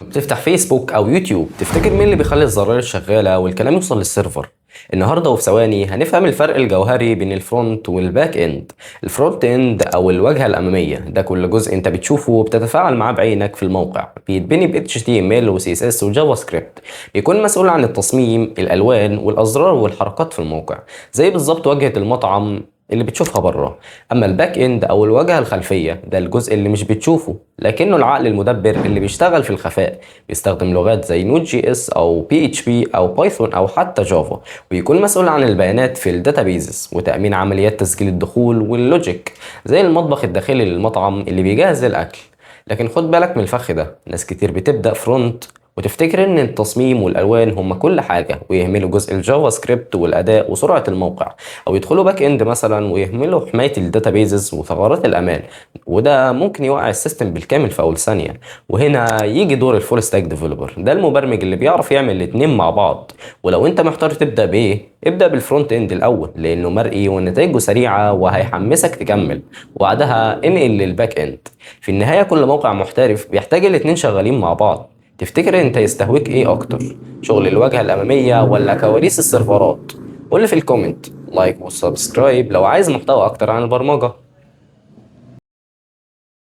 بتفتح فيسبوك او يوتيوب، تفتكر مين اللي بيخلي الزراير شغالة والكلام يوصل لل server؟ النهارده وفي ثواني هنفهم الفرق الجوهري بين ال front وال back end. ال front end او الواجهة الاماميه، ده كل جزء انت بتشوفه وبتتفاعل معاه بعينك في الموقع، بيتبني ب HTML و CSS و JavaScript. بيكون مسؤول عن التصميم، الالوان والازرار والحركات في الموقع، زي بالظبط واجهه المطعم اللي بتشوفها بره. اما ال back end او الواجهة الخلفيه، ده الجزء اللي مش بتشوفه لكنه العقل المدبر اللي بيشتغل في الخفاء. بيستخدم لغات زي Node JS او PHP او Python او حتى Java، ويكون مسؤول عن البيانات في ال databases وتامين عمليات تسجيل الدخول وال logic، زي المطبخ الداخلي للمطعم اللي بيجهز الاكل. لكن خد بالك من الفخ ده، ناس كتير بتبدأ front وتفتكر ان التصميم والالوان هم كل حاجة ويهملوا جزء ال JavaScript والاداء وسرعة الموقع، او يدخلوا back end مثلا ويهملوا حماية ال databases وثغرات الامان، وده ممكن يوقع ال system بالكامل في اول ثانيه. وهنا يجي دور ال full stack developer، ده المبرمج اللي بيعرف يعمل الاتنين مع بعض. ولو انت محتار تبدا بايه، ابدا بال front end الاول لانه مرئي ونتائجه سريعة وهيحمسك تكمل، وبعدها انقل لل back end. في النهاية كل موقع محترف بيحتاج الاتنين شغالين مع بعض. تفتكر انت يستهويك ايه اكتر، شغل الواجهة الامامية ولا كواليس السيرفرات؟ قولي في ال comment، like و subscribe لو عايز محتوى اكتر عن البرمجة.